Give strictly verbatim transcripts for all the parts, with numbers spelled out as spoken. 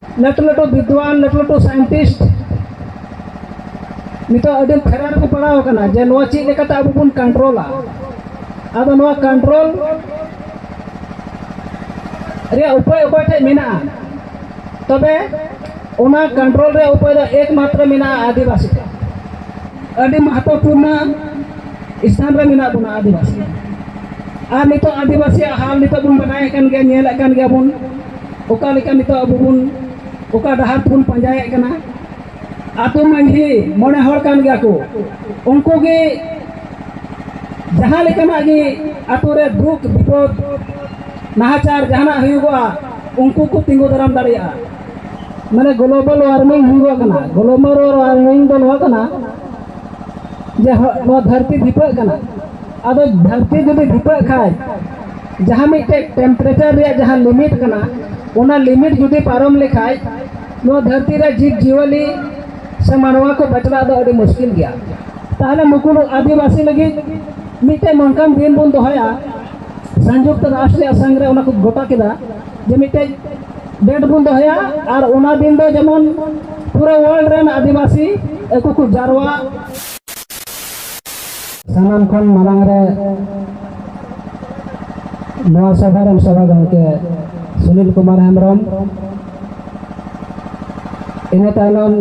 ᱞᱟᱹᱴᱩ ᱞᱟᱹᱴᱩ ᱵᱤᱫᱽᱣᱟᱱ, ᱞᱟᱹᱴᱩ ᱞᱟᱹᱴᱩ ᱥᱟᱭᱮᱱᱴᱤᱥᱴ ᱱᱤᱛᱚᱜ ᱟᱹᱰᱤ ᱯᱷᱮᱨᱟᱨ ᱨᱮᱠᱚ ᱯᱟᱲᱟᱣ ᱟᱠᱟᱱᱟ ᱡᱮ ᱱᱚᱣᱟ ᱪᱮᱫ ᱞᱮᱠᱟᱛᱮ ᱟᱵᱚ ᱵᱚᱱ ᱠᱚᱱᱴᱨᱳᱞᱟ᱾ ᱟᱫᱚ ᱱᱚᱣᱟ ᱠᱚᱱᱴᱨᱳᱞ ᱨᱮᱭᱟᱜ ᱩᱯᱟᱹᱭ ᱚᱠᱚᱭ ᱴᱷᱮᱱ ᱢᱮᱱᱟᱜᱼᱟ? ᱛᱚᱵᱮ ᱚᱱᱟ ᱠᱚᱱᱴᱨᱳᱞ ᱨᱮᱭᱟᱜ ᱩᱯᱟᱹᱭ ᱫᱚ ᱮᱠᱢᱟᱛᱨᱚ ᱢᱮᱱᱟᱜᱼᱟ ᱟᱹᱫᱤᱵᱟᱹᱥᱤ ᱴᱷᱮᱱ᱾ ᱟᱹᱰᱤ ᱢᱚᱦᱚᱛᱛᱚᱯᱩᱨᱱᱚ ᱥᱛᱷᱟᱱ ᱨᱮ ᱢᱮᱱᱟᱜ ᱵᱚᱱᱟ ᱟᱹᱫᱤᱵᱟᱹᱥᱤ᱾ ᱟᱨ ᱱᱤᱛᱚᱜ ᱟᱹᱫᱤᱵᱟᱹᱥᱤᱭᱟᱜ ᱦᱟᱞ ᱱᱤᱛᱚᱜ ᱵᱚᱱ ᱵᱟᱰᱟᱭᱮᱫ ᱠᱟᱱ ᱜᱮᱭᱟ, ᱧᱮᱞᱮᱫ ᱠᱟᱱ ᱜᱮᱭᱟ ᱵᱚᱱ ᱚᱠᱟ ᱞᱮᱠᱟ ᱱᱤᱛᱚᱜ ᱟᱵᱚ ᱵᱚᱱ ᱚᱠᱟ ᱰᱟᱦᱟᱨ ᱛᱮᱵᱚᱱ ᱯᱟᱸᱡᱟᱭᱮᱫ ᱠᱟᱱᱟ᱾ ᱟᱹᱛᱩ ᱢᱟᱹᱡᱷᱤ ᱢᱚᱬᱮ ᱦᱚᱲ ᱠᱟᱱ ᱜᱮᱭᱟ ᱠᱚ, ᱩᱱᱠᱩ ᱜᱮ ᱡᱟᱦᱟᱸ ᱞᱮᱠᱟᱱᱟᱜ ᱜᱮ ᱟᱹᱛᱩ ᱨᱮ ᱫᱩᱠ ᱵᱤᱯᱚᱫ ᱱᱟᱦᱟᱪᱟᱨ ᱡᱟᱦᱟᱱᱟᱜ ᱦᱩᱭᱩᱜᱚᱜᱼᱟ, ᱩᱱᱠᱩ ᱠᱚ ᱛᱤᱸᱜᱩ ᱫᱟᱨᱟᱢ ᱫᱟᱲᱮᱭᱟᱜᱼᱟ᱾ ᱢᱟᱱᱮ global warming ᱦᱩᱭᱩᱜᱚᱜ ᱠᱟᱱᱟ᱾ Global warming ᱫᱚ ᱱᱚᱣᱟ ᱠᱟᱱᱟ ᱡᱮ ᱦᱚ-, ᱱᱚᱣᱟ ᱫᱷᱟᱹᱨᱛᱤ ᱫᱷᱤᱯᱟᱹᱜ ᱠᱟᱱᱟ᱾ ᱟᱫᱚ ᱫᱷᱟᱹᱨᱛᱤ ᱡᱩᱫᱤ ᱫᱷᱤᱯᱟᱹᱜ ᱠᱷᱟᱡ, ᱡᱟᱦᱟᱸ ᱢᱤᱫᱴᱮᱡ temperature ᱨᱮᱭᱟᱜ ᱡᱟᱦᱟᱸ limit ᱠᱟᱱᱟ, ᱚᱱᱟ limit ᱡᱩᱫᱤ ᱯᱟᱨᱚᱢ ᱞᱮᱠᱷᱟᱡ, ᱱᱚᱣᱟ ᱫᱷᱟᱹᱨᱛᱤ ᱨᱮ ᱡᱤᱵᱽ ᱡᱤᱭᱟᱹᱞᱤ ᱥᱮ ᱢᱟᱱᱣᱟ ᱠᱚ ᱵᱟᱧᱪᱟᱜ ᱫᱚ ᱟᱹᱰᱤ ᱢᱩᱥᱠᱤᱞ ᱜᱮᱭᱟ᱾ ᱛᱟᱦᱞᱮ ᱱᱩᱠᱩ ᱟᱹᱫᱤᱵᱟᱹᱥᱤ ᱞᱟᱹᱜᱤᱫ ᱢᱤᱫᱴᱮᱡ ᱱᱚᱝᱠᱟᱱ ᱫᱤᱱ ᱵᱚᱱ ᱫᱚᱦᱚᱭᱟ, ᱥᱚᱝᱡᱩᱠᱛᱚ ᱨᱟᱥᱴᱨ ᱨᱮᱭᱟᱜ ᱥᱚᱝᱜᱷ ᱨᱮ ᱚᱱᱟ ᱠᱚ ᱜᱚᱴᱟ ᱠᱮᱫᱟ ᱡᱮ ᱢᱤᱫᱴᱮᱡ date ᱵᱚᱱ ᱫᱚᱦᱚᱭᱟ, ᱟᱨ ᱚᱱᱟ ᱫᱤᱱ ᱫᱚ ᱡᱮᱢᱚᱱ ᱯᱩᱨᱟᱹ world ᱨᱮᱱ ᱟᱹᱫᱤᱵᱟᱹᱥᱤ ᱟᱠᱚ ᱠᱚ ᱡᱟᱨᱣᱟ᱾ ᱥᱟᱱᱟᱢ ᱠᱷᱚᱱ ᱢᱟᱲᱟᱝ ᱨᱮ ᱱᱚᱣᱟ ᱥᱚᱵᱷᱟ ᱨᱮᱱ ᱥᱚᱵᱷᱟ ᱜᱚᱢᱠᱮ ᱥᱩᱱᱤᱞ ᱠᱩᱢᱟᱨ ᱦᱮᱢᱵᱨᱚᱢ, ᱤᱱᱟᱹ ᱛᱟᱭᱱᱚᱢ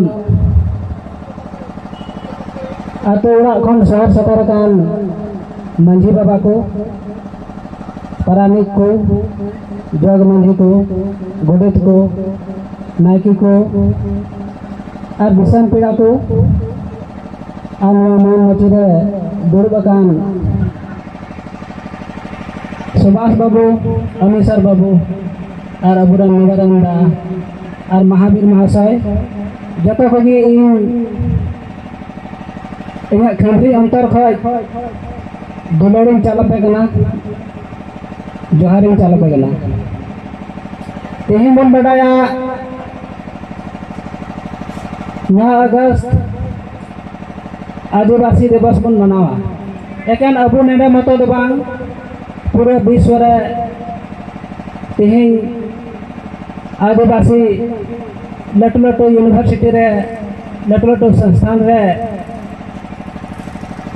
ᱟᱛᱳ ᱚᱲᱟᱜ ᱠᱷᱚᱱ ᱥᱚᱦᱚᱨ ᱥᱮᱴᱮᱨ ᱟᱠᱟᱱ ᱢᱟᱹᱡᱷᱤ ᱵᱟᱵᱟ ᱠᱚ, ᱯᱟᱨᱟᱱᱤᱠ ᱠᱚ, ᱡᱚᱜᱽ ᱢᱟᱹᱡᱷᱤ ᱠᱚ, ᱜᱚᱰᱮᱛ ᱠᱚ, ᱱᱟᱭᱠᱮ ᱠᱚ ᱟᱨ ᱫᱤᱥᱚᱢ ᱯᱮᱲᱟ ᱠᱚ, ᱟᱨ ᱱᱚᱣᱟ ᱢᱟᱹᱱ ᱢᱟᱹᱪᱤ ᱨᱮ ᱫᱩᱲᱩᱵ ᱟᱠᱟᱱ ᱥᱩᱵᱷᱟᱥ ᱵᱟᱹᱵᱩ, ᱚᱢᱤᱥᱚᱨ ᱵᱟᱹᱵᱩ, ᱟᱨ ᱟᱵᱚᱨᱮᱱ ᱱᱤᱵᱟᱨᱚᱱ ᱫᱟ, ᱟᱨ ᱢᱟᱦᱟᱵᱤᱨ ᱢᱚᱦᱟᱥᱚᱭ, ᱡᱚᱛᱚ ᱠᱚᱜᱮ ᱤᱧ ᱤᱧᱟᱹᱜ ᱠᱷᱟᱹᱢᱨᱤ ᱚᱱᱛᱚᱨ ᱠᱷᱚᱡ ᱫᱩᱞᱟᱹᱲᱤᱧ ᱪᱟᱞ ᱟᱯᱮ ᱠᱟᱱᱟ, ᱡᱚᱦᱟᱨᱤᱧ ᱪᱟᱞ ᱟᱯᱮ ᱠᱟᱱᱟ᱾ ᱛᱮᱦᱮᱧ ᱵᱚᱱ ᱵᱟᱰᱟᱭᱟ, ᱱᱚᱣᱟ ᱟᱜᱚᱥᱴ ᱟᱹᱫᱤᱵᱟᱹᱥᱤ ᱫᱤᱵᱚᱥ ᱵᱚᱱ ᱢᱟᱱᱟᱣᱟ᱾ ᱮᱠᱮᱱ ᱟᱵᱚ ᱱᱚᱰᱮ ᱢᱚᱛᱚ ᱫᱚ ᱵᱟᱝ, ᱯᱩᱨᱟᱹ ᱵᱤᱥᱣᱚ ᱨᱮ ᱛᱮᱦᱮᱧ ᱟᱹᱫᱤᱵᱟᱹᱥᱤ ᱞᱟᱹᱴᱩ ᱞᱟᱹᱴᱩ ᱤᱭᱩᱱᱤᱵᱷᱟᱨᱥᱤᱴᱤ ᱨᱮ, ᱞᱟᱹᱴᱩ ᱞᱟᱹᱴᱩ ᱥᱚᱝᱥᱛᱷᱟᱱ ᱨᱮ,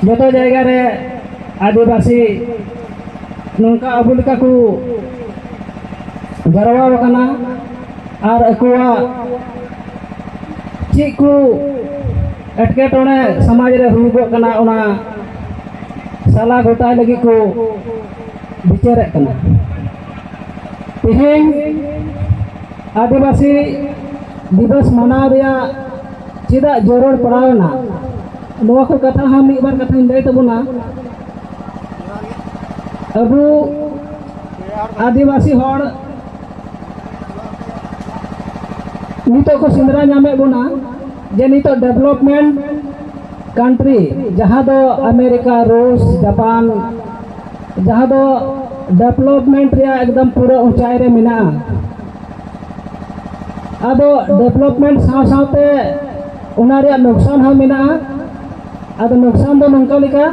ᱡᱚᱛᱚ ᱡᱟᱭᱜᱟ ᱨᱮ ᱟᱹᱫᱤᱵᱟᱹᱥᱤ ᱱᱚᱝᱠᱟ ᱟᱵᱚ ᱞᱮᱠᱟ ᱠᱚ ᱡᱟᱨᱣᱟ ᱟᱠᱟᱱᱟ ᱟᱨ ᱟᱠᱚᱣᱟᱜ ᱪᱮᱫ ᱠᱚ ᱮᱴᱠᱮᱴᱚᱬᱮ ᱥᱚᱢᱟᱡᱽ ᱨᱮ ᱦᱩᱭᱩᱜᱚᱜ ᱠᱟᱱᱟ, ᱚᱱᱟ ᱥᱟᱞᱟ ᱜᱚᱴᱟᱭ ᱞᱟᱹᱜᱤᱫ ᱠᱚ ᱵᱤᱪᱟᱹᱨᱮᱫ ᱠᱟᱱᱟ᱾ ᱛᱮᱦᱮᱧ ᱟᱹᱫᱤᱵᱟᱹᱥᱤ ᱫᱤᱵᱚᱥ ᱢᱟᱱᱟᱣ ᱨᱮᱭᱟᱜ ᱪᱮᱫᱟᱜ ᱡᱟᱹᱨᱩᱲ ᱯᱟᱲᱟᱣ ᱮᱱᱟ, ᱱᱚᱣᱟ ᱠᱚ ᱠᱟᱛᱷᱟ ᱦᱚᱸ ᱢᱤᱫ ᱵᱟᱨ ᱠᱟᱛᱷᱟᱧ ᱞᱟᱹᱭ ᱛᱟᱵᱚᱱᱟ᱾ ᱟᱵᱚ ᱟᱹᱫᱤᱵᱟᱹᱥᱤ ᱦᱚᱲ ᱱᱤᱛᱚᱜ ᱠᱚ ᱥᱮᱸᱫᱽᱨᱟ ᱧᱟᱢᱮᱫ ᱵᱚᱱᱟ ᱡᱮ ᱱᱤᱛᱚᱜ ᱰᱮᱵᱷᱞᱚᱯᱢᱮᱱᱴ ᱠᱟᱱᱴᱨᱤ, ᱡᱟᱦᱟᱸ ᱫᱚ ᱟᱢᱮᱨᱤᱠᱟ, ᱨᱩᱥ, ᱡᱟᱯᱟᱱ, ᱡᱟᱦᱟᱸ ᱫᱚ ᱰᱮᱵᱷᱞᱚᱯᱢᱮᱱᱴ ᱨᱮᱭᱟᱜ ᱮᱠᱫᱚᱢ ᱯᱩᱨᱟᱹ ᱩᱪᱟᱭ ᱨᱮ ᱢᱮᱱᱟᱜᱼᱟ᱾ ᱟᱫᱚ ᱰᱮᱵᱷᱞᱚᱯᱢᱮᱱᱴ ᱥᱟᱶ ᱥᱟᱶᱛᱮ ᱚᱱᱟ ᱨᱮᱭᱟᱜ ᱱᱩᱠᱥᱟᱱ ᱦᱚᱸ ᱢᱮᱱᱟᱜᱼᱟ᱾ ᱟᱫᱚ ᱱᱩᱠᱥᱟᱱ ᱫᱚ ᱱᱚᱝᱠᱟ ᱞᱮᱠᱟ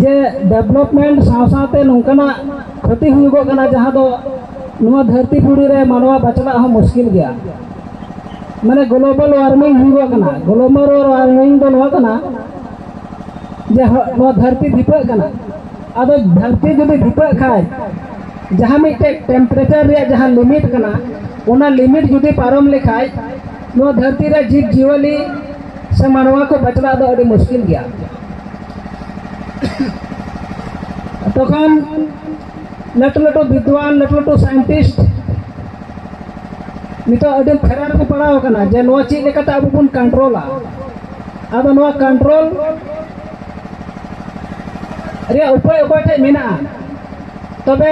ᱡᱮ ᱰᱮᱵᱷᱞᱚᱯᱢᱮᱱᱴ ᱥᱟᱶ ᱥᱟᱶᱛᱮ ᱱᱚᱝᱠᱟᱱᱟᱜ ᱠᱷᱚᱛᱤ ᱦᱩᱭᱩᱜᱚᱜ ᱠᱟᱱᱟ, ᱡᱟᱦᱟᱸ ᱫᱚ ᱱᱚᱣᱟ ᱫᱷᱟᱹᱨᱛᱤ ᱯᱩᱨᱤ ᱨᱮ ᱢᱟᱱᱣᱟ ᱵᱟᱪᱞᱟᱜ ᱦᱚᱸ ᱢᱩᱥᱠᱤᱞ ᱜᱮᱭᱟ᱾ ᱢᱟᱱᱮ ᱜᱞᱳᱵᱟᱞ ᱳᱣᱟᱨᱢᱤᱝ ᱦᱩᱭᱩᱜᱚᱜ ᱠᱟᱱᱟ᱾ ᱜᱞᱳᱵᱟᱞ ᱳᱣᱟᱨᱢᱤᱝ ᱫᱚ ᱱᱚᱣᱟ ᱠᱟᱱᱟ ᱡᱮ ᱦᱚ-, ᱱᱚᱣᱟ ᱫᱷᱟᱹᱨᱛᱤ ᱫᱷᱤᱯᱟᱹᱜ ᱠᱟᱱᱟ᱾ ᱟᱫᱚ ᱫᱷᱟᱹᱨᱛᱤ ᱡᱩᱫᱤ ᱫᱷᱤᱯᱟᱹᱜ ᱠᱷᱟᱡ, ᱡᱟᱦᱟᱸ ᱢᱤᱫᱴᱮᱡ ᱴᱮᱢᱯᱟᱨᱮᱪᱟᱨ ᱨᱮᱭᱟᱜ ᱡᱟᱦᱟᱸ ᱞᱤᱢᱤᱴ ᱠᱟᱱᱟ, ᱚᱱᱟ ᱞᱤᱢᱤᱴ ᱡᱩᱫᱤ ᱯᱟᱨᱚᱢ ᱞᱮᱠᱷᱟᱡ, ᱱᱚᱣᱟ ᱫᱷᱟᱹᱨᱛᱤ ᱨᱮ ᱡᱤᱵᱽ ᱡᱤᱭᱟᱹᱞᱤ ᱥᱮ ᱢᱟᱱᱣᱟ ᱠᱚ ᱵᱟᱧᱪᱟᱣ ᱫᱚ ᱟᱹᱰᱤ ᱢᱩᱥᱠᱤᱞ ᱜᱮᱭᱟ᱾ ᱛᱚᱠᱷᱚᱱ ᱞᱟᱹᱴᱩ ᱞᱟᱹᱴᱩ ᱵᱤᱫᱽᱣᱟᱱ, ᱞᱟᱹᱴᱩ ᱞᱟᱹᱴᱩ ᱥᱟᱭᱮᱱᱴᱤᱥᱴ ᱱᱤᱛᱚᱜ ᱟᱹᱰᱤ ᱯᱷᱮᱨᱟ ᱨᱮᱠᱚ ᱯᱟᱲᱟᱣ ᱟᱠᱟᱱᱟ ᱡᱮ ᱱᱚᱣᱟ ᱪᱮᱫ ᱞᱮᱠᱟᱛᱮ ᱟᱵᱚ ᱵᱚᱱ ᱠᱚᱱᱴᱨᱳᱞᱟ᱾ ᱟᱫᱚ ᱱᱚᱣᱟ ᱠᱚᱱᱴᱨᱳᱞ ᱨᱮᱭᱟᱜ ᱩᱯᱟᱹᱭ ᱚᱠᱚᱭ ᱴᱷᱮᱡ ᱢᱮᱱᱟᱜᱼᱟ? ᱛᱚᱵᱮ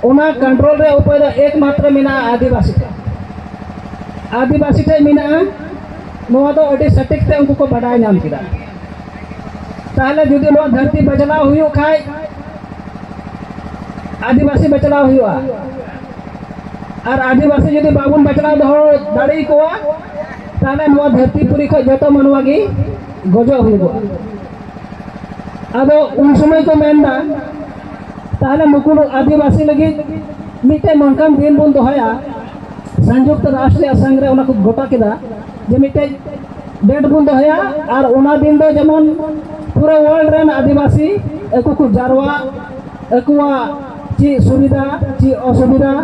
ᱚᱱᱟ ᱠᱚᱱᱴᱨᱳᱞ ᱨᱮᱭᱟᱜ ᱩᱯᱟᱹᱭ ᱫᱚ ᱮᱠᱢᱟᱛᱨᱚ ᱢᱮᱱᱟᱜᱼᱟ ᱟᱹᱫᱤᱵᱟᱹᱥᱤ ᱴᱷᱮᱡ᱾ ᱟᱹᱫᱤᱵᱟᱹᱥᱤ ᱴᱷᱮᱡ ᱢᱮᱱᱟᱜᱼᱟ᱾ ᱱᱚᱣᱟ ᱫᱚ ᱟᱹᱰᱤ ᱥᱚᱴᱷᱤᱠ ᱛᱮ ᱩᱱᱠᱩ ᱠᱚ ᱵᱟᱰᱟᱭ ᱧᱟᱢ ᱠᱮᱫᱟ᱾ ᱛᱟᱦᱞᱮ ᱡᱩᱫᱤ ᱱᱚᱣᱟ ᱫᱷᱟᱹᱨᱛᱤ ᱵᱟᱪᱞᱟᱣ ᱦᱩᱭᱩᱜ ᱠᱷᱟᱡ, ᱟᱹᱫᱤᱵᱟᱹᱥᱤ ᱵᱟᱪᱞᱟᱣ ᱦᱩᱭᱩᱜᱼᱟ᱾ ᱟᱨ ᱟᱹᱫᱤᱵᱟᱹᱥᱤ ᱡᱩᱫᱤ ᱵᱟᱵᱚᱱ ᱵᱟᱪᱞᱟᱣ ᱫᱚᱦᱚ ᱫᱟᱲᱮ ᱟᱠᱚᱣᱟ, ᱛᱟᱦᱞᱮ ᱱᱚᱣᱟ ᱫᱷᱟᱹᱨᱛᱤ ᱯᱩᱨᱤ ᱠᱷᱚᱡ ᱡᱚᱛᱚ ᱢᱟᱱᱣᱟ ᱜᱮ ᱜᱚᱡᱚᱜ ᱦᱩᱭᱩᱜᱚᱜᱼᱟ᱾ ᱟᱫᱚ ᱩᱱ ᱥᱚᱢᱚᱭ ᱠᱚ ᱢᱮᱱᱫᱟ, ᱛᱟᱦᱞᱮ ᱱᱩᱠᱩ ᱟᱹᱫᱤᱵᱟᱹᱥᱤ ᱞᱟᱹᱜᱤᱫ ᱢᱤᱫᱴᱮᱱ ᱱᱚᱝᱠᱟᱱ ᱫᱤᱱ ᱵᱚᱱ ᱫᱚᱦᱚᱭᱟ, ᱥᱚᱝᱭᱩᱠᱛ ᱨᱟᱥᱴᱨ ᱨᱮᱭᱟᱜ ᱥᱚᱝᱜᱷ ᱨᱮ ᱚᱱᱟ ᱠᱚ ᱜᱚᱴᱟ ᱠᱮᱫᱟ ᱡᱮ ᱢᱤᱫᱴᱮᱡ ᱰᱮᱴ ᱵᱚᱱ ᱫᱚᱦᱚᱭᱟ, ᱟᱨ ᱚᱱᱟ ᱫᱤᱱ ᱫᱚ ᱡᱮᱢᱚᱱ ᱯᱩᱨᱟᱹ ᱣᱟᱨᱞᱰ ᱨᱮᱱ ᱟᱹᱫᱤᱵᱟᱹᱥᱤ ᱟᱠᱚ ᱠᱚ ᱡᱟᱨᱣᱟ, ᱟᱠᱚᱣᱟᱜ ᱪᱮᱫ ᱥᱩᱵᱤᱫᱷᱟ, ᱪᱮᱫ ᱚᱥᱩᱵᱤᱫᱷᱟ,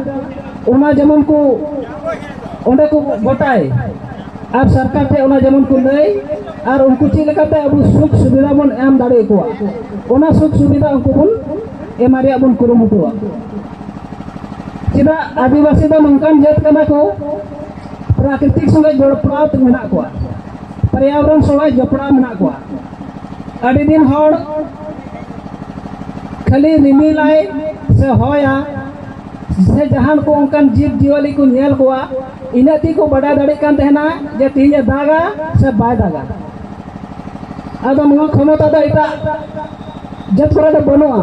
ᱚᱱᱟ ᱡᱮᱢᱚᱱ ᱠᱚ ᱚᱸᱰᱮ ᱠᱚ ᱜᱚᱴᱟᱭ, ᱟᱨ ᱥᱚᱨᱠᱟᱨ ᱴᱷᱮᱱ ᱚᱱᱟ ᱡᱮᱢᱚᱱ ᱠᱚ ᱞᱟᱹᱭ, ᱟᱨ ᱩᱱᱠᱩ ᱪᱮᱫ ᱞᱮᱠᱟᱛᱮ ᱟᱵᱚ ᱥᱩᱠ ᱥᱩᱵᱤᱫᱷᱟ ᱵᱚᱱ ᱮᱢ ᱫᱟᱲᱮ ᱟᱠᱚᱣᱟ, ᱚᱱᱟ ᱥᱩᱠ ᱥᱩᱵᱤᱫᱷᱟ ᱩᱱᱠᱩ ᱵᱚᱱ ᱮᱢᱟ ᱨᱮᱭᱟᱜ ᱵᱚᱱ ᱠᱩᱨᱩᱢᱩᱴᱩᱣᱟ᱾ ᱪᱮᱫᱟᱜ ᱟᱹᱫᱤᱵᱟᱹᱥᱤ ᱫᱚ ᱱᱚᱝᱠᱟᱱ ᱡᱟᱹᱛ ᱠᱟᱱᱟ ᱠᱚ, ᱯᱨᱟᱠᱨᱤᱛᱤᱠ ᱥᱚᱸᱜᱮ ᱡᱚᱯᱲᱟᱣ ᱛᱮ ᱢᱮᱱᱟᱜ ᱠᱚᱣᱟ, ᱯᱚᱨᱭᱟᱵᱚᱨᱚᱱ ᱥᱚᱸᱜᱮ ᱡᱚᱯᱲᱟᱣ ᱢᱮᱱᱟᱜ ᱠᱚᱣᱟ᱾ ᱟᱹᱰᱤ ᱫᱤᱱ ᱦᱚᱲ ᱠᱷᱟᱹᱞᱤ ᱨᱤᱢᱤᱞᱟᱭ ᱥᱮ ᱦᱚᱭᱟ ᱥᱮ ᱡᱟᱦᱟᱱ ᱠᱚ ᱚᱱᱠᱟᱱ ᱡᱤᱵᱽ ᱡᱤᱭᱟᱹᱞᱤ ᱠᱚ ᱧᱮᱞ ᱠᱚᱣᱟ, ᱤᱱᱟᱹᱜ ᱛᱮᱜᱮ ᱠᱚ ᱵᱟᱰᱟᱭ ᱫᱟᱲᱮᱭᱟᱜ ᱠᱟᱱ ᱛᱟᱦᱮᱱᱟ ᱡᱮ ᱛᱮᱦᱮᱧ ᱮ ᱫᱟᱜᱟ ᱥᱮ ᱵᱟᱭ ᱫᱟᱜᱟ᱾ ᱟᱫᱚ ᱱᱚᱣᱟ ᱠᱷᱚᱢᱚᱛᱟ ᱫᱚ ᱮᱴᱟᱜ ᱡᱟᱹᱛ ᱠᱚᱨᱮ ᱫᱚ ᱵᱟᱹᱱᱩᱜᱼᱟ᱾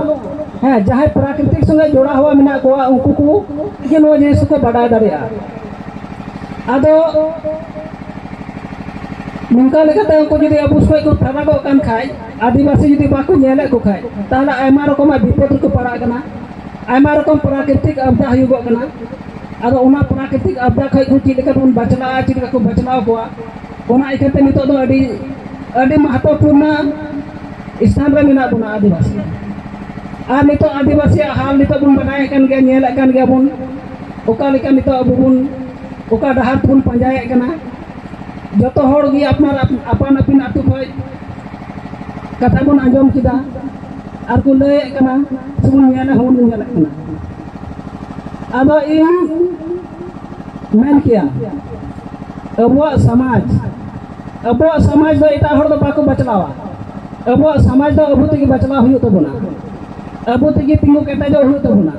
ᱦᱮᱸ, ᱡᱟᱦᱟᱸᱭ ᱯᱨᱟᱠᱨᱤᱛᱤᱠ ᱥᱚᱸᱜᱮ ᱡᱚᱲᱟᱣ ᱦᱮᱣᱟ ᱢᱮᱱᱟᱜ ᱠᱚᱣᱟ, ᱩᱱᱠᱩ ᱠᱚ ᱜᱮ ᱱᱚᱣᱟ ᱡᱤᱱᱤᱥ ᱠᱚ ᱵᱟᱰᱟᱭ ᱫᱟᱲᱮᱭᱟᱜᱼᱟ᱾ ᱟᱫᱚ ᱱᱚᱝᱠᱟ ᱞᱮᱠᱟᱛᱮ ᱩᱱᱠᱩ ᱡᱩᱫᱤ ᱟᱵᱚ ᱥᱚᱸᱜᱮ ᱠᱚ ᱯᱷᱟᱨᱟᱠᱚᱜ ᱠᱟᱱ ᱠᱷᱟᱡ, ᱟᱹᱫᱤᱵᱟᱹᱥᱤ ᱡᱩᱫᱤ ᱵᱟᱠᱚ ᱧᱮᱞᱮᱫ ᱠᱚ ᱠᱷᱟᱡ, ᱛᱟᱦᱚᱞᱮ ᱟᱭᱢᱟ ᱨᱚᱠᱚᱢᱟᱜ ᱵᱤᱯᱚᱫ ᱨᱮᱠᱚ ᱯᱟᱲᱟᱜ ᱠᱟᱱᱟ, ᱟᱭᱢᱟ ᱨᱚᱠᱚᱢ ᱯᱨᱟᱠᱨᱤᱛᱤᱠ ᱟᱯᱫᱟ ᱦᱩᱭᱩᱜᱚᱜ ᱠᱟᱱᱟ᱾ ᱟᱫᱚ ᱚᱱᱟ ᱯᱨᱟᱠᱨᱤᱛᱤᱠ ᱟᱯᱫᱟ ᱠᱷᱚᱡ ᱠᱚ ᱪᱮᱫ ᱞᱮᱠᱟ ᱵᱚᱱ ᱵᱟᱪᱞᱟᱜᱼᱟ, ᱪᱮᱫ ᱞᱮᱠᱟ ᱠᱚ ᱵᱟᱪᱞᱟᱣ ᱠᱚᱣᱟ, ᱚᱱᱟ ᱤᱠᱷᱟᱹᱛᱮ ᱱᱤᱛᱚᱜ ᱫᱚ ᱟᱹᱰᱤ, ᱟᱹᱰᱤ ᱢᱟᱦᱟᱛᱚᱯᱩᱨᱱᱚ ᱥᱛᱷᱟᱱ ᱨᱮ ᱢᱮᱱᱟᱜ ᱵᱚᱱᱟ ᱟᱹᱫᱤᱵᱟᱹᱥᱤ᱾ ᱟᱨ ᱱᱤᱛᱚᱜ ᱟᱹᱫᱤᱵᱟᱹᱥᱤᱭᱟᱜ ᱦᱟᱞ ᱱᱤᱛᱚᱜ ᱵᱚᱱ ᱵᱟᱰᱟᱭᱮᱫ ᱠᱟᱱ ᱜᱮᱭᱟ, ᱧᱮᱞᱮᱫ ᱠᱟᱱ ᱜᱮᱭᱟ ᱵᱚᱱ, ᱚᱠᱟ ᱞᱮᱠᱟ ᱱᱤᱛᱚᱜ ᱟᱵᱚ ᱵᱚᱱ, ᱚᱠᱟ ᱰᱟᱦᱟᱨ ᱛᱮᱵᱚᱱ ᱯᱟᱸᱡᱟᱭᱮᱫ ᱠᱟᱱᱟ᱾ ᱡᱚᱛᱚ ᱦᱚᱲ ᱜᱮ ᱟᱯᱱᱟᱨ ᱟᱯ-, ᱟᱯᱟᱱ ᱟᱹᱯᱤᱱ ᱟᱹᱛᱩ ᱠᱷᱚᱡ ᱠᱟᱛᱷᱟ ᱵᱚᱱ ᱟᱸᱡᱚᱢ ᱠᱮᱫᱟ ᱟᱨ ᱠᱚ ᱞᱟᱹᱭᱮᱫ ᱠᱟᱱᱟ, ᱥᱮᱵᱚᱱ ᱧᱮᱞᱟ ᱦᱚᱸᱵᱚᱱ ᱧᱮᱞᱮᱫ ᱠᱟᱱᱟ᱾ ᱟᱫᱚ ᱤᱧ ᱢᱮᱱ ᱠᱮᱭᱟ, ᱟᱵᱚᱣᱟᱜ ᱥᱚᱢᱟᱡᱽ, ᱟᱵᱚᱣᱟᱜ ᱥᱚᱢᱟᱡᱽ ᱫᱚ ᱮᱴᱟᱜ ᱦᱚᱲ ᱫᱚ ᱵᱟᱠᱚ ᱵᱟᱪᱞᱟᱣᱟ᱾ ᱟᱵᱚᱣᱟᱜ ᱥᱚᱢᱟᱡᱽ ᱫᱚ ᱟᱵᱚ ᱛᱮᱜᱮ ᱵᱟᱪᱞᱟᱣ ᱦᱩᱭᱩᱜ ᱛᱟᱵᱚᱱᱟ, ᱟᱵᱚ ᱛᱮᱜᱮ ᱛᱤᱸᱜᱩ ᱠᱮᱴᱮᱡᱚᱜ ᱦᱩᱭᱩᱜ ᱛᱟᱵᱚᱱᱟ,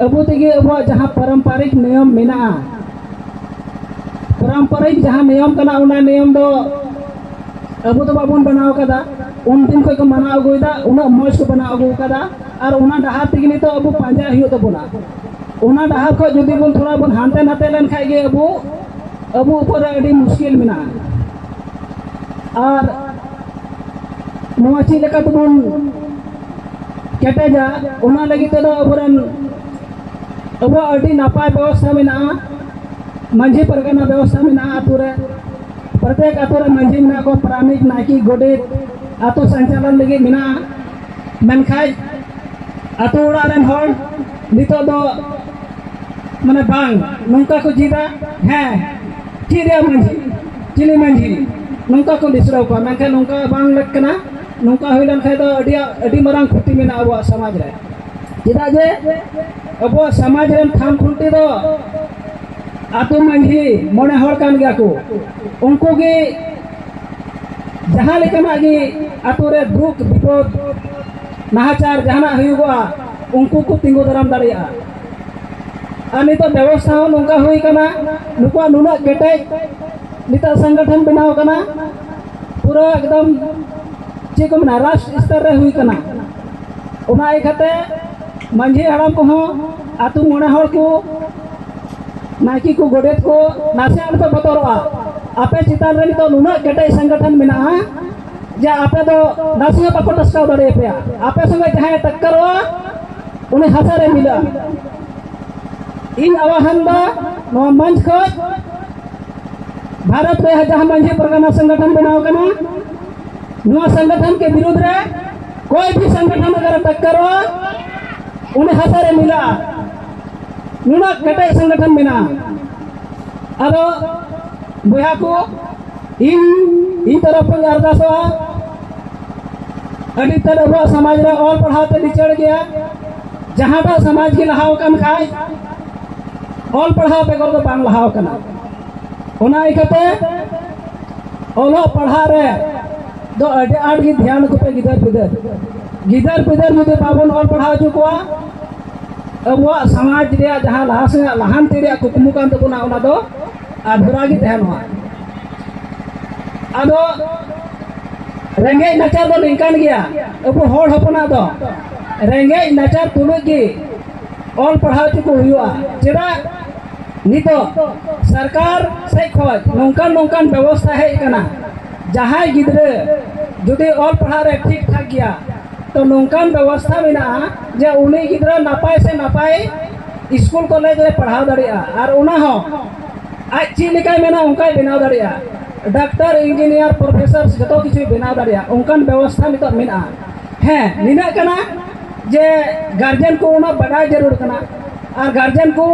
ᱟᱵᱚ ᱛᱮᱜᱮ ᱟᱵᱚᱣᱟᱜ ᱡᱟᱦᱟᱸ ᱯᱟᱨᱚᱢᱯᱚᱨᱤᱠ ᱱᱤᱭᱚᱢ ᱢᱮᱱᱟᱜᱼᱟ, ᱯᱟᱨᱚᱢᱯᱚᱨᱤᱠ ᱡᱟᱦᱟᱸ ᱱᱤᱭᱚᱢ ᱠᱟᱱᱟ, ᱚᱱᱟ ᱱᱤᱭᱚᱢ ᱫᱚ ᱟᱵᱚ ᱫᱚ ᱵᱟᱵᱚᱱ ᱵᱮᱱᱟᱣ ᱠᱟᱫᱟ, ᱩᱱ ᱫᱤᱱ ᱠᱷᱚᱡ ᱠᱚ ᱢᱟᱱᱟᱣ ᱟᱹᱜᱩᱭᱮᱫᱟ, ᱩᱱᱟᱹᱜ ᱢᱚᱡᱽ ᱠᱚ ᱵᱮᱱᱟᱣ ᱟᱹᱜᱩ ᱠᱟᱫᱟ, ᱟᱨ ᱚᱱᱟ ᱰᱟᱦᱟᱨ ᱛᱮᱜᱮ ᱱᱤᱛᱚᱜ ᱟᱵᱚ ᱯᱟᱸᱡᱟ ᱦᱩᱭᱩᱜ ᱛᱟᱵᱚᱱᱟ᱾ ᱚᱱᱟ ᱰᱟᱦᱟᱨ ᱠᱷᱚᱡ ᱡᱩᱫᱤ ᱵᱚᱱ ᱛᱷᱚᱲᱟ ᱵᱚᱱ ᱦᱟᱱᱛᱮ ᱱᱟᱛᱮ ᱞᱮᱱᱠᱷᱟᱡ ᱜᱮ ᱟᱵᱚ, ᱟᱵᱚ ᱩᱯᱚᱨ ᱨᱮ ᱟᱹᱰᱤ ᱢᱩᱥᱠᱤᱞ ᱢᱮᱱᱟᱜᱼᱟ᱾ ᱟᱨ ᱱᱚᱣᱟ ᱪᱮᱫ ᱞᱮᱠᱟ ᱛᱮᱵᱚᱱ ᱠᱮᱴᱮᱡᱟ, ᱚᱱᱟ ᱞᱟᱹᱜᱤᱫ ᱛᱮᱫᱚ ᱟᱵᱚᱨᱮᱱ ᱟᱵᱚᱣᱟᱜ ᱟᱹᱰᱤ ᱱᱟᱯᱟᱭ ᱵᱮᱵᱚᱥᱛᱷᱟ ᱢᱮᱱᱟᱜᱼᱟ᱾ ᱢᱟᱹᱡᱷᱤ ᱯᱟᱨᱜᱟᱱᱟ ᱵᱮᱵᱚᱥᱛᱷᱟ ᱢᱮᱱᱟᱜᱼᱟ᱾ ᱟᱹᱛᱩ ᱨᱮ ᱯᱨᱚᱛᱮᱠ ᱟᱹᱛᱩ ᱨᱮ ᱢᱟᱹᱡᱷᱤ ᱢᱮᱱᱟᱜ ᱠᱚᱣᱟ, ᱯᱟᱨᱟᱱᱤᱠ, ᱱᱟᱭᱠᱮ, ᱜᱚᱰᱮᱛ, ᱟᱹᱛᱩ ᱥᱚᱧᱪᱟᱞᱚᱱ ᱞᱟᱹᱜᱤᱫ ᱢᱮᱱᱟᱜᱼᱟ᱾ ᱢᱮᱱᱠᱷᱟᱱ ᱟᱹᱛᱩ ᱚᱲᱟᱜ ᱨᱮᱱ ᱦᱚᱲ ᱱᱤᱛᱚᱜ ᱫᱚ ᱢᱟᱱᱮ ᱵᱟᱝ, ᱱᱚᱝᱠᱟ ᱠᱚ ᱡᱤᱫᱟ, ᱦᱮᱸ, ᱪᱮᱫ ᱨᱮᱭᱟᱜ ᱢᱟᱹᱡᱷᱤ, ᱪᱤᱞᱤ ᱢᱟᱹᱡᱷᱤ, ᱱᱚᱝᱠᱟ ᱠᱚ ᱞᱤᱥᱲᱟᱹᱣ ᱠᱚᱣᱟ᱾ ᱢᱮᱱᱠᱷᱟᱱ ᱱᱚᱝᱠᱟ ᱵᱟᱝ ᱞᱮᱠ ᱠᱟᱱᱟ᱾ ᱱᱚᱝᱠᱟ ᱦᱩᱭ ᱞᱮᱱᱠᱷᱟᱱ ᱫᱚ ᱟᱹᱰᱤ, ᱟᱹᱰᱤ ᱢᱟᱨᱟᱝ ᱠᱷᱚᱛᱤ ᱢᱮᱱᱟᱜᱼᱟ ᱟᱵᱚᱣᱟᱜ ᱥᱚᱢᱟᱡᱽ ᱨᱮ᱾ ᱪᱮᱫᱟᱜ ᱡᱮ ᱟᱵᱚᱣᱟᱜ ᱥᱚᱢᱟᱡᱽ ᱨᱮᱱ ᱛᱷᱟᱢ ᱠᱷᱩᱱᱴᱤ ᱫᱚ ᱟᱹᱛᱩ ᱢᱟᱹᱡᱷᱤ ᱢᱚᱬᱮ ᱦᱚᱲ ᱠᱟᱱ ᱜᱮᱭᱟ ᱠᱚ᱾ ᱩᱱᱠᱩ ᱜᱮ ᱡᱟᱦᱟᱸ ᱞᱮᱠᱟᱱᱟᱜ ᱜᱮ ᱟᱹᱛᱩ ᱨᱮ ᱫᱩᱠ ᱵᱤᱯᱚᱫ ᱱᱟᱦᱟᱪᱟᱨ ᱡᱟᱦᱟᱱᱟᱜ ᱦᱩᱭᱩᱜᱚᱜᱼᱟ, ᱩᱱᱠᱩ ᱠᱚ ᱛᱤᱸᱜᱩ ᱫᱟᱨᱟᱢ ᱫᱟᱲᱮᱭᱟᱜᱼᱟ᱾ ᱟᱨ ᱱᱤᱛᱚᱜ ᱵᱮᱵᱚᱥᱛᱷᱟ ᱦᱚᱸ ᱱᱚᱝᱠᱟ ᱦᱩᱭ ᱠᱟᱱᱟ, ᱱᱩᱠᱩᱣᱟᱜ ᱱᱩᱱᱟᱹᱜ ᱠᱮᱴᱮᱡ ᱱᱤᱛᱚᱜ ᱥᱚᱝᱜᱚᱴᱷᱚᱱ ᱵᱮᱱᱟᱣ ᱠᱟᱱᱟ, ᱯᱩᱨᱟᱹ ᱮᱠᱫᱚᱢ ᱪᱮᱫ ᱠᱚ ᱢᱮᱱᱟ, ᱨᱟᱥᱴᱨ ᱥᱛᱚᱨ ᱨᱮ ᱦᱩᱭ ᱠᱟᱱᱟ᱾ ᱚᱱᱟ ᱤᱭᱠᱟᱹᱛᱮ ᱢᱟᱹᱡᱷᱤ ᱦᱟᱲᱟᱢ ᱠᱚᱦᱚᱸ ᱟᱹᱛᱩ ᱢᱚᱬᱮ ᱦᱚᱲ ᱠᱚ, ᱱᱟᱭᱠᱮ ᱠᱚ, ᱜᱚᱰᱮᱛ ᱠᱚ ᱱᱟᱥᱮ ᱟᱞᱚᱯᱮ ᱵᱚᱛᱚᱨᱚᱜᱼᱟ᱾ ᱟᱯᱮ ᱪᱮᱛᱟᱱ ᱨᱮ ᱱᱤᱛᱚᱜ ᱱᱩᱱᱟᱹᱜ ᱠᱮᱴᱮᱡ ᱥᱚᱝᱜᱚᱴᱷᱚᱱ ᱢᱮᱱᱟᱜᱼᱟ ᱡᱮ ᱟᱯᱮ ᱫᱚ ᱱᱟᱥᱮ ᱦᱚᱸ ᱵᱟᱠᱚ ᱴᱟᱥᱠᱟᱣ ᱫᱟᱲᱮᱭᱟᱯᱮᱭᱟ᱾ ᱟᱯᱮ ᱥᱚᱸᱜᱮ ᱡᱟᱦᱟᱸᱭᱮ ᱴᱟᱠᱠᱟᱨᱚᱜᱼᱟ, ᱩᱱᱤ ᱦᱟᱥᱟ ᱨᱮ ᱢᱤᱞᱟᱹᱜᱼᱟ᱾ ᱤᱧ ᱟᱦᱣᱟᱱ ᱫᱟ ᱱᱚᱣᱟ ᱢᱚᱧᱪ ᱠᱷᱚᱱ ᱵᱷᱟᱨᱚᱛ ᱨᱮ ᱡᱟᱦᱟᱸ ᱢᱟᱹᱡᱷᱤ ᱯᱟᱨᱜᱟᱱᱟ ᱥᱚᱝᱜᱚᱴᱷᱚᱱ ᱵᱮᱱᱟᱣ ᱠᱟᱱᱟ, ᱱᱚᱣᱟ ᱥᱚᱝᱜᱚᱴᱷᱚᱱ ᱠᱮ ᱵᱤᱨᱩᱫᱷ ᱨᱮ ᱠᱚᱭ ᱵᱷᱤ ᱥᱚᱝᱜᱚᱴᱷᱚᱱ ᱟᱜᱟᱨ ᱴᱟᱠᱠᱟᱨᱚᱜᱼᱟ, ᱩᱱᱤ ᱦᱟᱥᱟ ᱨᱮ ᱢᱤᱞᱟᱹᱜᱼᱟ᱾ ᱱᱩᱱᱟᱹᱜ ᱠᱮᱴᱮᱡ ᱥᱚᱝᱜᱚᱴᱷᱚᱱ ᱢᱮᱱᱟᱜᱼᱟ᱾ ᱟᱫᱚ ᱵᱚᱭᱦᱟ ᱠᱚ, ᱤᱧ, ᱤᱧ ᱛᱚᱨᱚᱯ ᱠᱷᱚᱱ ᱟᱨᱫᱟᱥᱚᱜᱼᱟ, ᱟᱹᱰᱤ ᱛᱮᱫ ᱟᱵᱚᱣᱟᱜ ᱥᱚᱢᱟᱡᱽ ᱨᱮ ᱚᱞ ᱯᱟᱲᱦᱟᱣ ᱛᱮ ᱞᱤᱪᱟᱹᱲ ᱜᱮᱭᱟ᱾ ᱡᱟᱦᱟᱸᱴᱟᱜ ᱥᱚᱢᱟᱡᱽ ᱜᱮ ᱞᱟᱦᱟᱣ ᱟᱠᱟᱱ ᱠᱷᱟᱡ ᱚᱞ ᱯᱟᱲᱦᱟᱣ ᱵᱮᱜᱚᱨ ᱫᱚ ᱵᱟᱝ ᱞᱟᱦᱟᱣ ᱟᱠᱟᱱᱟ᱾ ᱚᱱᱟ ᱤᱭᱠᱟᱹᱛᱮ ᱚᱞᱚᱜ ᱯᱟᱲᱦᱟᱜ ᱨᱮ ᱫᱚ ᱟᱹᱰᱤ ᱟᱸᱴ ᱜᱮ ᱫᱷᱮᱭᱟᱱ ᱠᱚᱯᱮ ᱜᱤᱫᱟᱹᱨ ᱯᱤᱫᱟᱹᱨ᱾ ᱜᱤᱫᱟᱹᱨ ᱯᱤᱫᱟᱹᱨ ᱡᱩᱫᱤ ᱵᱟᱵᱚᱱ ᱚᱞ ᱯᱟᱲᱦᱟᱣ ᱦᱚᱪᱚ ᱠᱚᱣᱟ, ᱟᱵᱚᱣᱟᱜ ᱥᱚᱢᱟᱡᱽ ᱨᱮᱭᱟᱜ ᱡᱟᱦᱟᱸ ᱞᱟᱦᱟ ᱥᱮᱫ ᱞᱟᱦᱟᱱᱛᱤ ᱨᱮᱭᱟᱜ ᱠᱩᱠᱢᱩ ᱠᱟᱱ ᱛᱟᱵᱚᱱᱟ, ᱚᱱᱟ ᱫᱚ ᱟᱫᱷᱩᱨᱟ ᱜᱮ ᱛᱟᱦᱮᱱᱚᱜᱼᱟ᱾ ᱟᱫᱚ ᱨᱮᱸᱜᱮᱡ ᱱᱟᱪᱟᱨ ᱫᱚ ᱱᱤᱝᱠᱟᱱ ᱜᱮᱭᱟ, ᱟᱵᱚ ᱦᱚᱲ ᱦᱚᱯᱚᱱᱟᱜ ᱫᱚ ᱨᱮᱸᱜᱮᱡ ᱱᱟᱪᱟᱨ ᱛᱩᱞᱩᱡ ᱜᱮ ᱚᱞ ᱯᱟᱲᱦᱟᱣ ᱦᱚᱪᱚ ᱠᱚ ᱦᱩᱭᱩᱜᱼᱟ᱾ ᱪᱮᱫᱟᱜ? ᱱᱤᱛᱚᱜ ᱥᱚᱨᱠᱟᱨ ᱥᱮᱫ ᱠᱷᱚᱱ ᱱᱚᱝᱠᱟᱱ ᱱᱚᱝᱠᱟᱱ ᱵᱮᱵᱚᱥᱛᱷᱟ ᱦᱮᱡ ᱟᱠᱟᱱᱟ, ᱡᱟᱦᱟᱸᱭ ᱜᱤᱫᱽᱨᱟᱹ ᱡᱩᱫᱤ ᱚᱞ ᱯᱟᱲᱦᱟᱣ ᱨᱮ ᱴᱷᱤᱠ ᱴᱷᱟᱠ ᱜᱮᱭᱟ, ᱛᱚ ᱱᱚᱝᱠᱟᱱ ᱵᱮᱵᱚᱥᱛᱷᱟ ᱢᱮᱱᱟᱜᱼᱟ ᱡᱮ ᱩᱱᱤ ᱜᱤᱫᱽᱨᱟᱹ ᱱᱟᱯᱟᱭ ᱥᱮ ᱱᱟᱯᱟᱭ ᱥᱠᱩᱞ ᱠᱚᱞᱮᱡᱽ ᱨᱮ ᱯᱟᱲᱦᱟᱣ ᱫᱟᱲᱮᱭᱟᱜᱼᱟ, ᱟᱨ ᱚᱱᱟ ᱦᱚᱸ ᱟᱡ ᱪᱮᱫ ᱞᱮᱠᱟᱭ ᱢᱮᱱᱟ ᱚᱱᱠᱟᱭ ᱵᱮᱱᱟᱣ ᱫᱟᱲᱮᱭᱟᱜᱼᱟ᱾ ᱰᱟᱠᱛᱟᱨ, ᱤᱧᱡᱤᱱᱤᱭᱟᱨ, ᱯᱨᱚᱯᱷᱮᱥᱚᱨ ᱡᱚᱛᱚ ᱠᱤᱪᱷᱩᱭ ᱵᱮᱱᱟᱣ ᱫᱟᱲᱮᱭᱟᱜᱼᱟ, ᱚᱱᱠᱟᱱ ᱵᱮᱵᱚᱥᱛᱷᱟ ᱱᱤᱛᱚᱜ ᱢᱮᱱᱟᱜᱼᱟ᱾ ᱦᱮᱸ, ᱱᱤᱱᱟᱹᱜ ᱠᱟᱱᱟ ᱡᱮ ᱜᱟᱨᱡᱮᱱ ᱠᱚ ᱚᱱᱟ ᱵᱟᱰᱟᱭ ᱡᱟᱹᱨᱩᱲ ᱠᱟᱱᱟ᱾ ᱟᱨ ᱜᱟᱨᱡᱮᱱ ᱠᱚ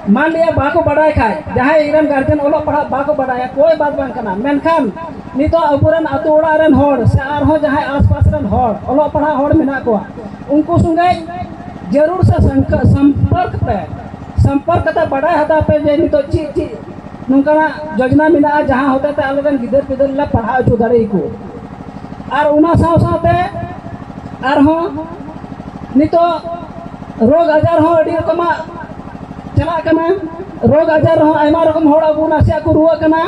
ᱢᱟᱱ ᱞᱤᱭᱟ ᱵᱟᱠᱚ ᱵᱟᱰᱟᱭ ᱠᱷᱟᱡ, ᱡᱟᱦᱟᱸᱭ ᱤᱧ ᱨᱮᱱ ᱜᱟᱨᱡᱮᱱ ᱚᱞᱚᱜ ᱯᱟᱲᱦᱟᱜ ᱵᱟᱠᱚ ᱵᱟᱰᱟᱭᱟ, ᱠᱳᱭ ᱵᱟᱛ ᱵᱟᱝ ᱠᱟᱱᱟ, ᱢᱮᱱᱠᱷᱟᱱ ᱱᱤᱛᱚᱜ ᱟᱵᱚᱨᱮᱱ ᱟᱛᱳ ᱚᱲᱟᱜ ᱨᱮᱱ ᱦᱚᱲ ᱥᱮ ᱟᱨᱦᱚᱸ ᱡᱟᱦᱟᱸᱭ ᱟᱥᱯᱟᱥ ᱨᱮᱱ ᱦᱚᱲ, ᱚᱞᱚᱜ ᱯᱟᱲᱦᱟᱜ ᱦᱚᱲ ᱢᱮᱱᱟᱜ ᱠᱚᱣᱟ, ᱩᱱᱠᱩ ᱥᱚᱸᱜᱮ ᱡᱟᱹᱨᱩᱲ ᱥᱮ ᱥᱚᱝᱠ-, ᱥᱚᱢᱯᱚᱨᱠ ᱯᱮ, ᱥᱚᱢᱯᱚᱨᱠ ᱠᱟᱛᱮ ᱵᱟᱰᱟᱭ ᱦᱟᱛᱟᱣ ᱯᱮ ᱡᱮ ᱱᱤᱛᱚᱜ ᱪᱮᱫ ᱪᱮᱫ ᱱᱚᱝᱠᱟᱱᱟᱜ ᱡᱳᱡᱽᱱᱟ ᱢᱮᱱᱟᱜᱼᱟ, ᱡᱟᱦᱟᱸ ᱦᱚᱛᱮ ᱛᱮ ᱟᱞᱮᱨᱮᱱ ᱜᱤᱫᱟᱹᱨ ᱯᱤᱫᱟᱹᱨ ᱞᱮ ᱯᱟᱲᱦᱟᱣ ᱦᱚᱪᱚ ᱫᱟᱲᱮᱭᱟᱠᱚ᱾ ᱟᱨ ᱚᱱᱟ ᱥᱟᱶ ᱥᱟᱶᱛᱮ ᱟᱨᱦᱚᱸ ᱱᱤᱛᱚᱜ ᱨᱳᱜᱽ ᱟᱡᱟᱨ ᱦᱚᱸ ᱟᱹᱰᱤ ᱨᱚᱠᱚᱢᱟᱜ ᱪᱟᱞᱟᱜ ᱠᱟᱱᱟ᱾ ᱨᱳᱜᱽ ᱟᱡᱟᱨ ᱨᱮᱦᱚᱸ ᱟᱭᱢᱟ ᱨᱚᱠᱚᱢ ᱦᱚᱲ ᱟᱵᱚ ᱱᱟᱥᱮᱭᱟᱜ ᱠᱚ ᱨᱩᱣᱟᱹᱜ ᱠᱟᱱᱟ,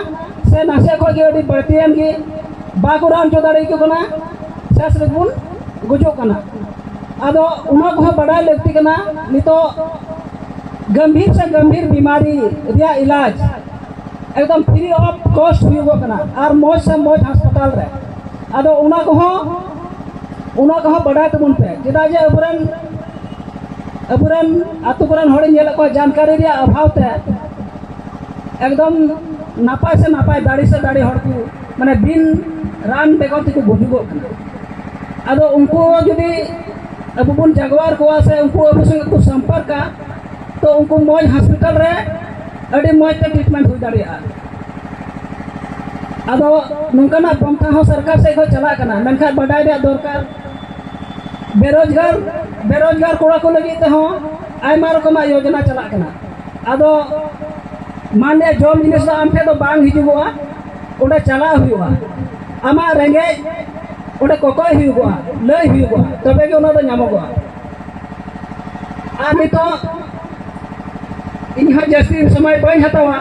ᱥᱮ ᱱᱟᱥᱮᱭᱟᱜ ᱠᱷᱚᱱ ᱜᱮ ᱟᱹᱰᱤ ᱵᱟᱹᱲᱛᱤᱭᱮᱱ ᱜᱮ, ᱵᱟᱠᱚ ᱨᱟᱱ ᱦᱚᱪᱚ ᱫᱟᱲᱮᱭᱟᱠᱚ ᱠᱟᱱᱟ, ᱥᱮᱥ ᱨᱮᱵᱚᱱ ᱜᱩᱡᱩᱜ ᱠᱟᱱᱟ᱾ ᱟᱫᱚ ᱚᱱᱟ ᱠᱚᱦᱚᱸ ᱵᱟᱰᱟᱭ ᱞᱟᱹᱠᱛᱤ ᱠᱟᱱᱟ᱾ ᱱᱤᱛᱚᱜ ᱜᱟᱢᱵᱷᱤᱨ ᱥᱮ ᱜᱟᱢᱵᱷᱤᱨ ᱵᱤᱢᱟᱨᱤ ᱨᱮᱭᱟᱜ ᱤᱞᱟᱡᱽ ᱮᱠᱫᱚᱢ free of cost ᱦᱩᱭᱩᱜᱚᱜ ᱠᱟᱱᱟ, ᱟᱨ ᱢᱚᱡᱽ ᱥᱮ ᱢᱚᱡᱽ ᱦᱟᱥᱯᱟᱛᱟᱞ ᱨᱮ᱾ ᱟᱫᱚ ᱚᱱᱟ ᱠᱚᱦᱚᱸ, ᱚᱱᱟ ᱠᱚᱦᱚᱸ ᱵᱟᱰᱟᱭ ᱛᱟᱵᱚᱱ ᱯᱮ, ᱪᱮᱫᱟᱜ ᱡᱮ ᱟᱵᱚᱨᱮᱱ, ᱟᱵᱚᱨᱮᱱ ᱟᱛᱳ ᱠᱚᱨᱮᱱ ᱦᱚᱲᱤᱧ ᱧᱮᱞᱮᱫ ᱠᱚᱣᱟ ᱡᱟᱱᱠᱟᱨᱤ ᱨᱮᱭᱟᱜ ᱚᱵᱷᱟᱵᱽ ᱛᱮ ᱮᱠᱫᱚᱢ ᱱᱟᱯᱟᱭ ᱥᱮ ᱱᱟᱯᱟᱭ, ᱫᱟᱲᱮ ᱥᱮ ᱫᱟᱲᱮ ᱦᱚᱲ ᱠᱚ, ᱢᱟᱱᱮ, ᱵᱤᱱ ᱨᱟᱱ ᱵᱮᱜᱚᱨ ᱛᱮᱠᱚ ᱜᱩᱡᱩᱜᱚᱜ ᱠᱟᱱᱟ᱾ ᱟᱫᱚ ᱩᱱᱠᱩ ᱡᱩᱫᱤ ᱟᱵᱚ ᱵᱚᱱ ᱡᱟᱜᱣᱟᱨ ᱠᱚᱣᱟ ᱥᱮ ᱩᱱᱠᱩ ᱟᱵᱚ ᱥᱚᱸᱜᱮ ᱠᱚ ᱥᱚᱢᱯᱚᱨᱠᱟ, ᱛᱚ ᱩᱱᱠᱩ ᱢᱚᱡᱽ ᱦᱟᱥᱯᱟᱛᱟᱞ ᱨᱮ ᱟᱹᱰᱤ ᱢᱚᱡᱽ ᱛᱮ treatment ᱦᱩᱭ ᱫᱟᱲᱮᱭᱟᱜᱼᱟ᱾ ᱟᱫᱚ ᱱᱚᱝᱠᱟᱱᱟᱜ ᱯᱚᱱᱛᱷᱟ ᱦᱚᱸ ᱥᱚᱨᱠᱟᱨ ᱥᱮᱫ ᱠᱷᱚᱱ ᱪᱟᱞᱟᱜ ᱠᱟᱱᱟ, ᱢᱮᱱᱠᱷᱟᱱ ᱵᱟᱰᱟᱭ ᱨᱮᱭᱟᱜ ᱫᱚᱨᱠᱟᱨ, ᱵᱮᱨᱳᱡᱽᱜᱟᱨ, ᱵᱮᱨᱳᱡᱽᱜᱟᱨ ᱠᱚᱲᱟ ᱠᱚ ᱞᱟᱹᱜᱤᱫ ᱛᱮᱦᱚᱸ ᱟᱭᱢᱟ ᱨᱚᱠᱚᱢᱟᱜ ᱭᱳᱡᱚᱱᱟ ᱪᱟᱞᱟᱜ ᱠᱟᱱᱟ᱾ ᱟᱫᱚ ᱢᱟᱱ ᱞᱤᱭᱟ ᱡᱚᱢ ᱡᱤᱱᱤᱥ ᱫᱚ ᱟᱢ ᱴᱷᱮᱱ ᱫᱚ ᱵᱟᱝ ᱦᱤᱡᱩᱜᱚᱜᱼᱟ, ᱚᱸᱰᱮ ᱪᱟᱞᱟᱜ ᱦᱩᱭᱩᱜᱼᱟ, ᱟᱢᱟᱜ ᱨᱮᱸᱜᱮᱡ ᱚᱸᱰᱮ ᱠᱚᱠᱚᱭ ᱦᱩᱭᱩᱜᱚᱜᱼᱟ, ᱞᱟᱹᱭ ᱦᱩᱭᱩᱜᱚᱜᱼᱟ, ᱛᱚᱵᱮ ᱜᱮ ᱚᱱᱟ ᱫᱚ ᱧᱟᱢᱚᱜᱚᱜᱼᱟ᱾ ᱟᱨ ᱱᱤᱛᱚᱜ ᱤᱧ ᱦᱚᱸ ᱡᱟᱹᱥᱛᱤ ᱥᱚᱢᱚᱭ ᱵᱟᱹᱧ ᱦᱟᱛᱟᱣᱟ,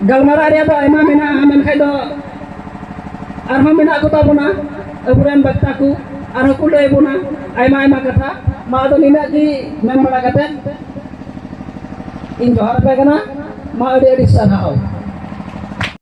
ᱜᱟᱞᱢᱟᱨᱟᱣ ᱨᱮᱭᱟᱜ ᱫᱚ ᱟᱭᱢᱟ ᱢᱮᱱᱟᱜᱼᱟ, ᱢᱮᱱᱠᱷᱟᱡ ᱫᱚ ᱟᱨᱦᱚᱸ ᱢᱮᱱᱟᱜ ᱠᱚ ᱛᱟᱵᱚᱱᱟ ᱟᱵᱚᱨᱮᱱ ᱵᱚᱠᱛᱟ ᱠᱚ, ᱟᱨᱦᱚᱸ ᱠᱚ ᱞᱟᱹᱭ ᱵᱚᱱᱟ ᱟᱭᱢᱟ ᱟᱭᱢᱟ ᱠᱟᱛᱷᱟ᱾ ᱢᱟ ᱟᱫᱚ ᱱᱤᱱᱟᱹᱜ ᱜᱮ ᱢᱮᱱ ᱵᱟᱲᱟ ᱠᱟᱛᱮ ᱤᱧ ᱡᱚᱦᱟᱨ ᱟᱯᱮ ᱠᱟᱱᱟ᱾ ᱢᱟ ᱟᱹᱰᱤ ᱟᱹᱰᱤ ᱥᱟᱨᱦᱟᱣ᱾